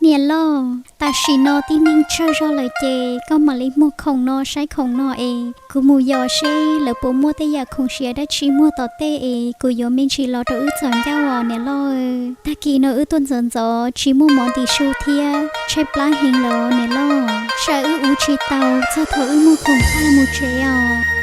Niam loj, tam sim no tib neeg tsawg zog lawm ces koj mam li muag khoom no saib khoom no es kuv mus yos seb lawv puas muaj tej yam khoom siav dab tsi muag tom tej es kuv yuav me ntsis los rau wb txhom ncauj os niam loj. Tag kis no wb tuaj ntxov ntxov tsis muaj mov ntim su thiab tshaib plab heev lawm niam loj. Tsam wb ua tsis tau txog thaum wb muag khoom tag mus tsev os.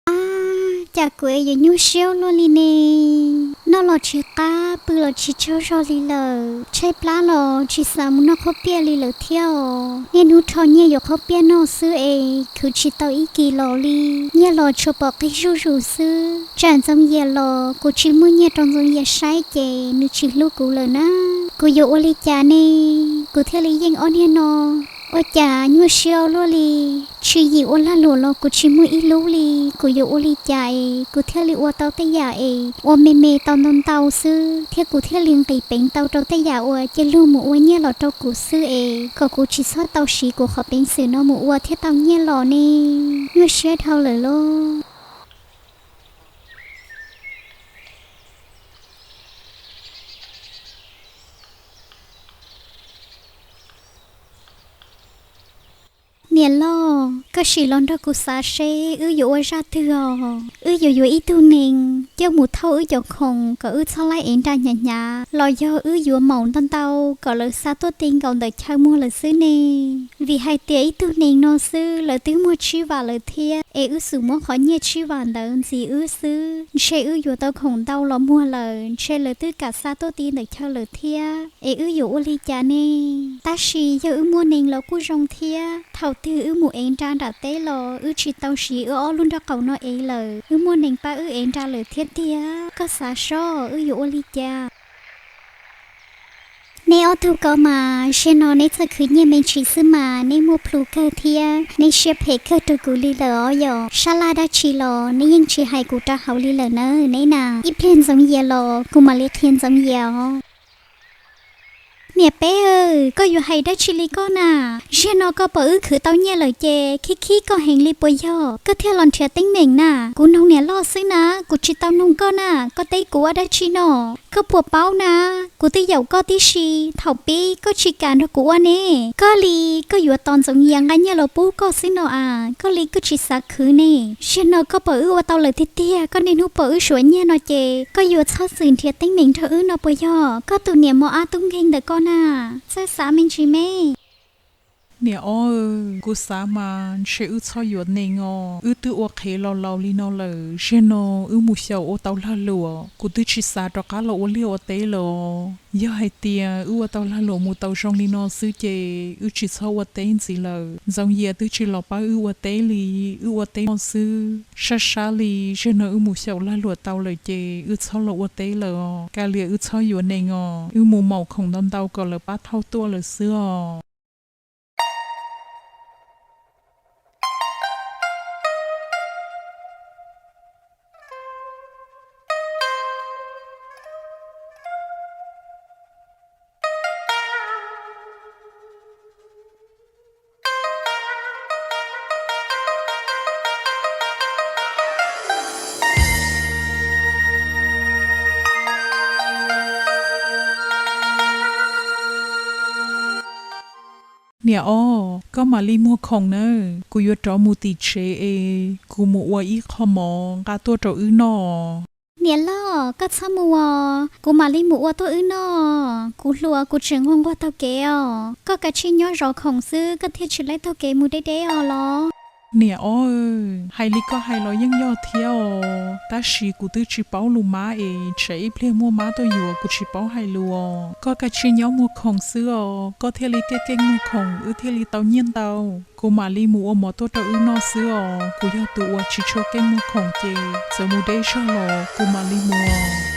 Ab, cas kuv yuav nyuaj siab luaj li ne? Noj los tsis qab, pw los tsis tsaug zog li lawm, tshaib plab los tsis xav mus noj qhaub piaj li lawm thiab os. Niaj hnub rho nyiaj yuav qhaub piaj noj xwb es khwv tsis tau ib kis los li. Nyiaj los tsuas pom qig zuj zus xwb. Tsam Ntxoov Yias los kuv tsis muaj nyiaj rau Ntxoov Yias saib ces nws tsis hlub kuv lawm na. Kuv yuav ua li cas ne? Kuv thiaj li yeej ob niag no. Ua cas nyuaj siab luaj li. Tswv yim ua lag luam los kuv tsis muaj ib lub li. Kuv yuav ua li cas es kuv thiaj li ua tau tej yam es ua me me tau ntau ntau xwb, thiab kuv thiaj li nqis peev tau rau tej yam uas cia luag mus ua nyiaj los rau kuv xwb es kom kuv tsis txhob tau siv kuv qhov peev xwm no mus ua thiab tau nyiaj los ne? Nyuaj siab dhau lawm lauj. Niam loj, koj sim los nrog kuv xav seb wb yuav ua zaj twg os. Wb yuav yuav ib tug nees coj mus thauj wb cov khoom kom wb txhob laib ev nra hnyav hnyav, los yog wb yuav maum ntau ntau kom lawv xa tuaj ti nkaus ntawm chaw muag lawm xwb ne? Vim hais tias ib tug nees no xwb lawv twb muag tsib vam lawm thiab, es wb xum muab qhov nyiaj tsib vam ntawd ntxiv wb xwb, ntshe wb yuav tau khoom ntau los muag lawm, ntshe lawv twb kam xa tuaj ti ntawm chaw lawm thiab, es wb yuav ua li cas ne? Tab sis yog wb muaj nees los kuj zoo thiab, thaum twg wb mus ev nra nram teb los wb tsis tau siv wb ob lub nraub qaum no ev lawm, wb muaj nees pab wb ev nra lawm thiab tiag. Koj xav seb wb yuav ua li cas? Neb ob tug ko mas, zaum no neb txawj khwv nyiaj me ntsis xwb mas neb muaj plhus kawg thiab neb siab phem kawg rau kuv li lawm os yom. Sab laj dab tsi los neb yeej tsis hais kuv rau hauv li lawm na neb na. Ib pliag Ntxoov Yias los kuv mam li qhia Ntxoov Yias os. Niam Peb, koj yuav hais dab tsi li koj na? Zaum no koj pom wb khwv tau nyiaj lawm ces khib khib koj heev li puas yog? Koj thiaj los nrhiav teeb meem na. Kuv noog niam loj xwb na, kuv tsis tau noog koj na, koj teb kuv ua dab tsi no? Koj puas paub na, kuv twb yaum koj tib si, thaum pib koj tsis kam nrog kuv ua ne. Koj li koj yuav tos Ntxoov Yias nqa nyiaj los pub koj xwb no as, koj li koj tsis xav khwv ne. Zaum no koj pom wb ua tau lawm tiag tiag, koj niaj hnub pom wb suav nyiaj no ces koj yuav txhob txwm nrhiav teeb meem nrog wb no puas yog? Koj tus niam mos ab tub nkeeg ntawm koj na, txawj xav me ntsis me. Niam ob, kuv xav mas ntshe wb txhob yuav nees os, wb twb ua qhev los laus li no lawm, zaum no wb mus xyaum ua tau lag luam, kuv twb tsis xav rov qab los ua liaj ua teb lawm. Yog hais tias wb ua tau lag luam mus tau zoo li no xwb ces wb tsis txhob ua teb ntxiv lawm. Ntxoov Yias twb tsis los pab wb ua teb li, wb ua teb no xwb. Sab sab li, zaum no wb mus xyaum lag luam tau lawm ces wb txhob los ua teb lawm os. Kav liam wb txhob yuav nees os, wb mus maum khoom ntau ntau kom lawv pab thauj tuaj lawm xwb os. Niam ob, koj mam li muag khoom nawb, kuv yuav rov mus tim tsev es kuv mus ua ib qho mov nqa tuaj rau wb noj. Niam loj, koj txhob mus os, kuv mam li mus ua tuaj wb noj. Kuv hluas, kuv tseem nquag nquag taug kev os. Koj kav tsij nyob zov khoom xwb, koj thiaj tsis laib taug kev mus deb deb os los. Niam ob, hais li koj hais los yeej yog thiab os, tab sis kuv twb tsis paub lus mab es tsam ib pliag muaj mab tuaj yuav kuv tsis paub hais lus os. Koj kav tsij nyob muag khoom xwb os, koj thiaj li keej keej muag khoom, wb thiaj li tau nyiaj ntau. Kuv mam li mus ua mov tuaj rau wb noj xwb os, kuv yog tus uas tsis tshua keej muag khoom ces txawm mus deb zog los kuv mam li mus.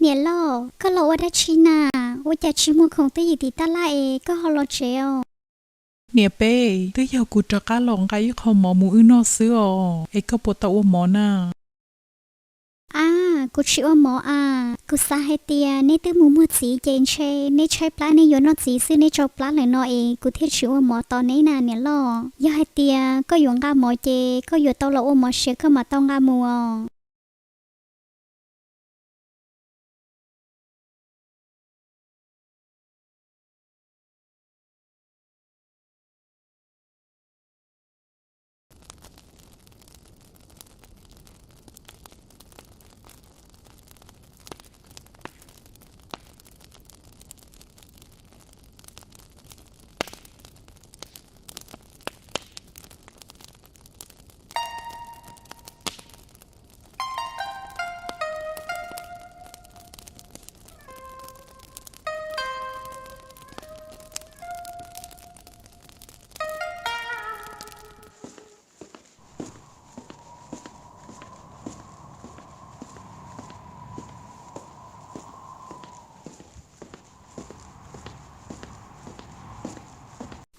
Niam loj, koj los ua dab tsi na? Ua cas tsis muaj khoom twj ywm tim tab laj es koj ho los tsev os? Niam peb, twb yog kuv rov qab los nqa ib qho mov mus wb noj xwb os, es koj puas tau ua mov na? Ab, kuv tsis ua mov as. Kuv xav hais tias neb twb mus muag txiv ces ntshe neb tshaib plab, neb yuav noj txiv xwb, neb tsau plab lawm no es kuv thiaj tsis ua mov tos neb na niam loj. Yog hais tias koj yuav nqa mov ces koj yuav tau los ua mov siav koj mam tau nqa mus os.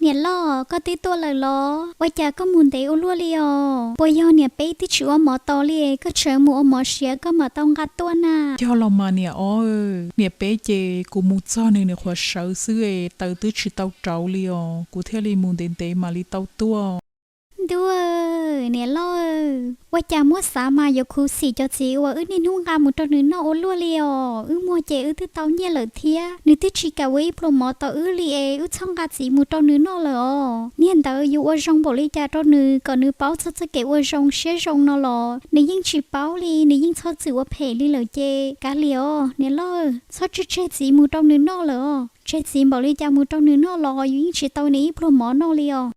Niam loj, koj twb tuaj lawm los? Ua cas koj mus ntev ua luaj li os? Puas yog niam peb twb tsis ua mov tos li, koj tseem mus ua mov siav koj mam tau nqa tuaj na? Yog los mas niam ob, niam peb ces kuv mus txog nws nws qhuav sawv xwb es taws twb tsis tau rauv li os, kuv thiaj li mus ntev ntev mam li tau tuaj. Ntuj, niam loj, ua cas muab xav mas yuav khuv xim cov txiv uas wb niaj hnub nqa mus rau nws noj ua luaj li os. Wb muag ces wb twb tau nyiaj lawm thiab, nws twb tsis kam ua ib pluag mov tos wb li es wb txhob nqa txiv mus rau nws noj lawm os. Niag ntawd yuav ua zoo npaum li cas rau nws kom nws paub txog txoj kev ua zoo siab zoo no los nws yeej tsis paub li, nws yeej txhob txwm ua phem li lawm ces kav liam os niam loj, txhob tseg tseg txiv mus rau nws noj lawm os. Tseg txiv npaum li cas mus rau nws noj los yus yeej tsis tau nws ib pluag mov noj li os.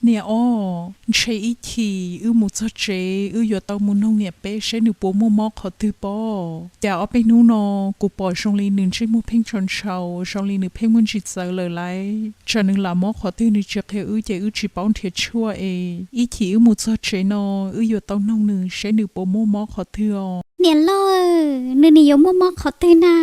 Niam ob, ntshe ib chim wb mus txog tsev wb yuav tau mus noog niam peb seb nws puas muaj mob qhov twg pob. Cas ob peb hnub no kuv pom zoo li nws ntsej muag pheej tsaus ntshau, zoo li nws pheej muaj ntsis txawv lawm lauj. Tsam nws lam mob qhov twg nws tsis qhia wb ces wb tsis paub nrhiav tshuaj es ib chim wb mus txog tsev no wb yuav tau noog nws seb nws puas muaj mob qhov twg os. Niam loj, nws nim yuav muaj mob qhov twg na?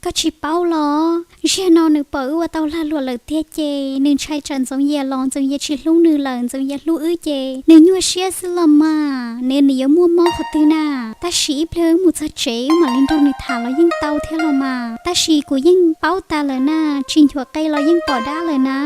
Koj tsis paub los? Ziag no nws pom wb ua tau lag luam lawm tiag ces nws ntshai tsam Ntxoov Yias los Ntxoov Yias tsis hlub nws lawm, Ntxoov Yias hlub wb ces nws nyuaj siab xwb los mas. Nws nim yuav muaj mob qhov twg na? Tab sis ib pliag wb mus txog tsev wb mam li nrog nws tham los yeej tau thiab los mas. Tab sis kuv yeej paub tas lawm na, tsis nchuav qe los yeej pom dab lawm na.